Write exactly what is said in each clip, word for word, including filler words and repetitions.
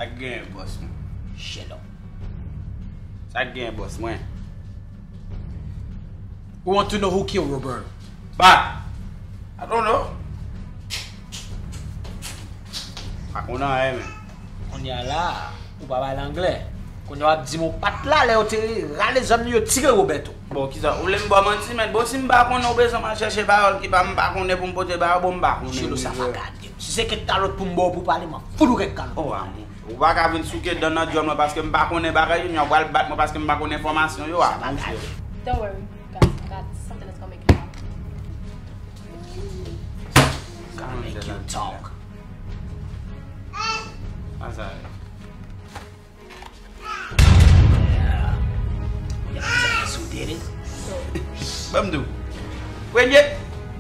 Sa k genyen, bòs mwen? Shut up. Sa k genyen, bòs mwen? We want to know who killed Roberto. Ba! I don't know. Pa konn anyen, men. Kounye a la, ou pa pale anglè. Kounye a w ap di m ou pa t la lè yo te rale zam li, yo tire Roberto. Bon, kisa? Ou vle m ba w manti, men bon, si m pa konnen, ou bezwen m al chèche pawòl ki pa m pa konnen pou m pote ba ou, bon, m pa konnen. Chelo, sa pa gade. Si se kèk kalòt pou m ba w pou pale, m ap fout ou kèk kalòt. Oh, amou. Ou pa ka vin souke dan nan dyòl mwen paske m pa konnen bagay yo, men w pral bat mwen paske m pa konnen enfòmasyon yo, amou. Don't worry, guys, I got something that's gonna make you happy. Gonna make you talk. Sa sa ye? Yeah. Yes, you did it. Ban m di w. Premye,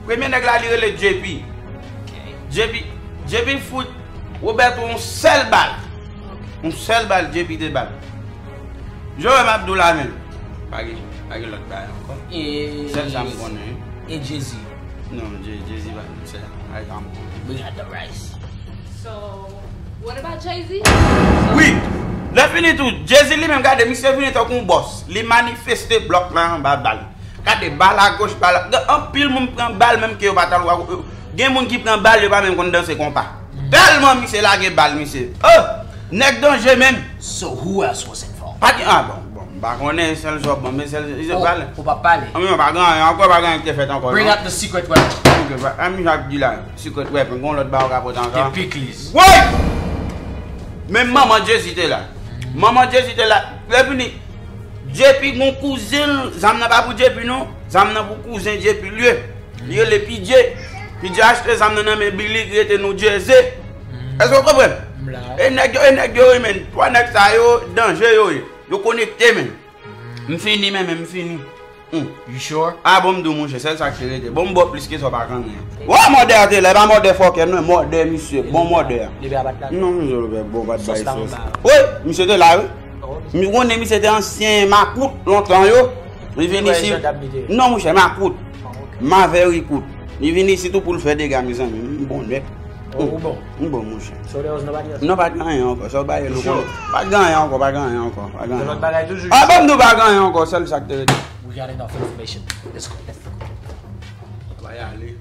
premye nèg la, li rele J P. Ok. J P, J P fout Roberto yon sèl bal. Ok. Yon sèl bal J P te ba l. Jan w wè m ap di w la menm. Pa gen, pa gen lòt bagay ankò. E sèl sa m konnen. E Jay-Z? Non, Jay-, Jay-Z pa, se bagay sa m konnen. Bring out the rice. So, what about Jay-Z? Wi! Lè fini tou, Jay-Z li menm, gade, misye vini tankou yon bòs. Li manifeste blòk la anba bal. Gade, bal agoch, bal a, gen anpil moun pran bal menm ke yo pa t al wè. Gen moun ki pran bal, yo pa menm konn danse konpa. Tèlman misye lage bal, misye. Oh! Nèg danje menm. So who else was involved? Pa gen, ah, bon, bon, m pa konnen, sèl sa w ban m, men sèl, se pale. Ou pa pale. Ah, men pa gen anyen ankò, pa gen anyen ki te fèt ankò, non. Bring out the secret weapon. Ok, pa, ah, men sa k di la, secret weapon, gon lòt bagay ou ka pote ankò. The pickles. Woy! Men manman Jezi te la. Manman Jezi te la. Lè fini, J P gon kouzen l, zam nan pa pou J P non, zam nan pou kouzen J P l ye. Li rele P J. P J achte zam nan nan men Billy ki rete New Jersey. Èske w konprann? M la. E nèg yo, e nèg yo, wi, men. Twa nèg sa yo, danje yo ye. Yo konekte, men. M fini, men, men, m fini. Hmm. You sure? Ah, bon, m di w, monchè, sèl sa k te rete. Bon, m ba w plis ke sa, w pa konn anyen. Wè, mòdè a te la, e pa mòdè fòkè, non, mòdè, misye. Bon, mòdè a. Li pa bat la. Non, misye, bon, bat bay sòs. Wi, misye te la, wi. Oh, ok. M konnen misye te ansyen makout lontan yo. Li vin isi. Non, monchè, makout. Ah, ok. Maverick kout. Li vin isi tou pou l fè dega, mezanmi. M bon nèt. Oh, ou bon? M bon, monchè. So there was nobody else? Non, pa t gen anyen ankò. Sa w pa ye nou konnen. Pa t gen anyen ankò, pa t gen anyen ankò, pa t gen anyen. Gen lòt bagay toujou? Ah, ban m di w pa t gen anyen ankò, sèl sa k te rete. We got enough information. Let's go, let's go. Ann ale.